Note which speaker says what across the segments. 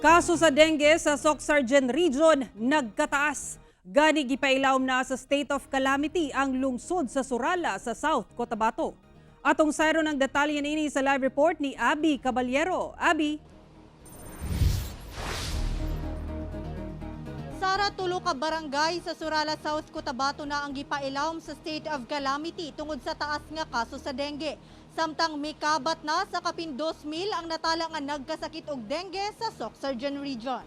Speaker 1: Kaso sa dengue sa Soccsksargen Region nagkataas. Gani gipailawom na sa state of calamity ang lungsod sa Surala sa South Cotabato. Atong sayron ang detalye niini sa live report ni Abby Caballero. Abby?
Speaker 2: Sara, tulo ka barangay sa Surala, South Cotabato na ang gipailawom sa state of calamity tungod sa taas nga kaso sa dengue. Samtang mikabat na sa kapin 2,000 ang natala nga nagkasakit og dengue sa Soccsksargen Region.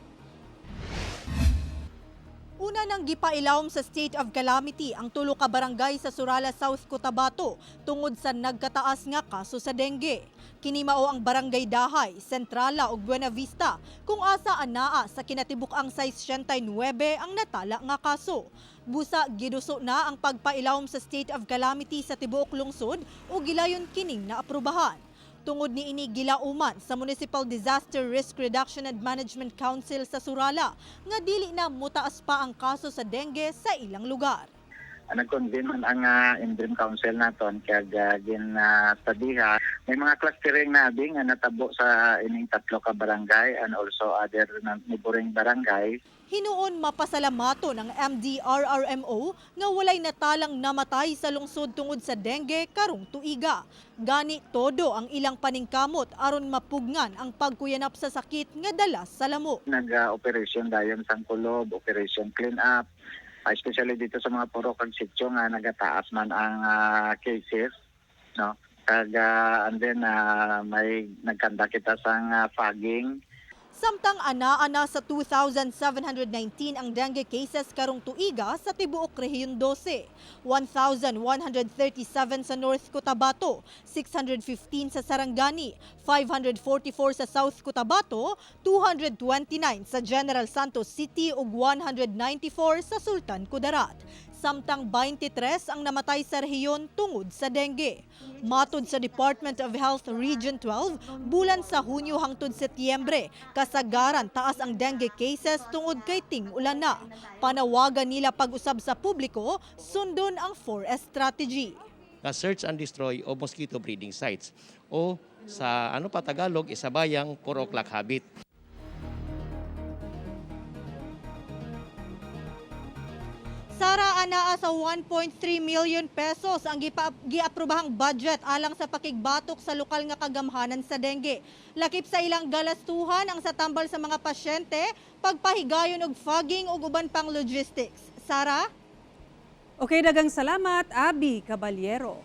Speaker 2: Una nang gipailawom sa state of calamity ang tulo ka barangay sa Surala, South Cotabato tungod sa nagkataas nga kaso sa dengue. Kini mao ang Barangay Dahay, Sentrala ug Buena Vista kung asa anaa sa kinatibuk-ang 69 ang natala nga kaso. Busa giduso na ang pagpailawom sa state of calamity sa tibuok lungsod ug gilayon kining naaprubahan. Tungod ni ini gilauman sa Municipal Disaster Risk Reduction and Management Council sa Surala nga dili na mutaas pa ang kaso sa dengue sa ilang lugar.
Speaker 3: Nag-convene man ang Interim Council naton kag gin-studyha. May mga clustering na abi nga natabo sa ining tatlo ka barangay and also other neighboring barangay.
Speaker 2: Hinuon mapasalamato ng MDRRMO nga walay natalang namatay sa lungsod tungod sa dengue karong tuiga. Gani todo ang ilang paningkamot aron mapugnan ang pagkuyanap sa sakit nga dala sa lamok.
Speaker 3: Nag-operation dayon sang kulob, operation clean up, especially dito sa mga purok kag sitio nga nagataas man ang cases, no? Kag and then may nagkanda kita sang fogging.
Speaker 2: Samtang ana-ana sa 2,719 ang dengue cases karong tuiga sa tibuok Rehiyon 12, 1,137 sa North Cotabato, 615 sa Sarangani, 544 sa South Cotabato, 229 sa General Santos City ug 194 sa Sultan Kudarat. Samtang 23 ang namatay sa rehiyon tungod sa dengue. Matod sa Department of Health Region 12, bulan sa Hunyo hangtod Setyembre, kasagaran taas ang dengue cases tungod kay ting-ulan na. Panawagan nila pag-usab sa publiko, sundon ang 4S strategy.
Speaker 4: Na search and destroy o mosquito breeding sites o sa ano pa Tagalog, isabayang 4 o'clock habit.
Speaker 2: Sara, anaa sa 1.3 million pesos ang giaprobahang budget alang sa pakigbatok sa lokal nga kagamhanan sa dengue. Lakip sa ilang galastuhan ang sa tambal sa mga pasyente, pagpahigayon og fogging ug uban pang logistics. Sara?
Speaker 1: Okay, dagang salamat, Abby Caballero.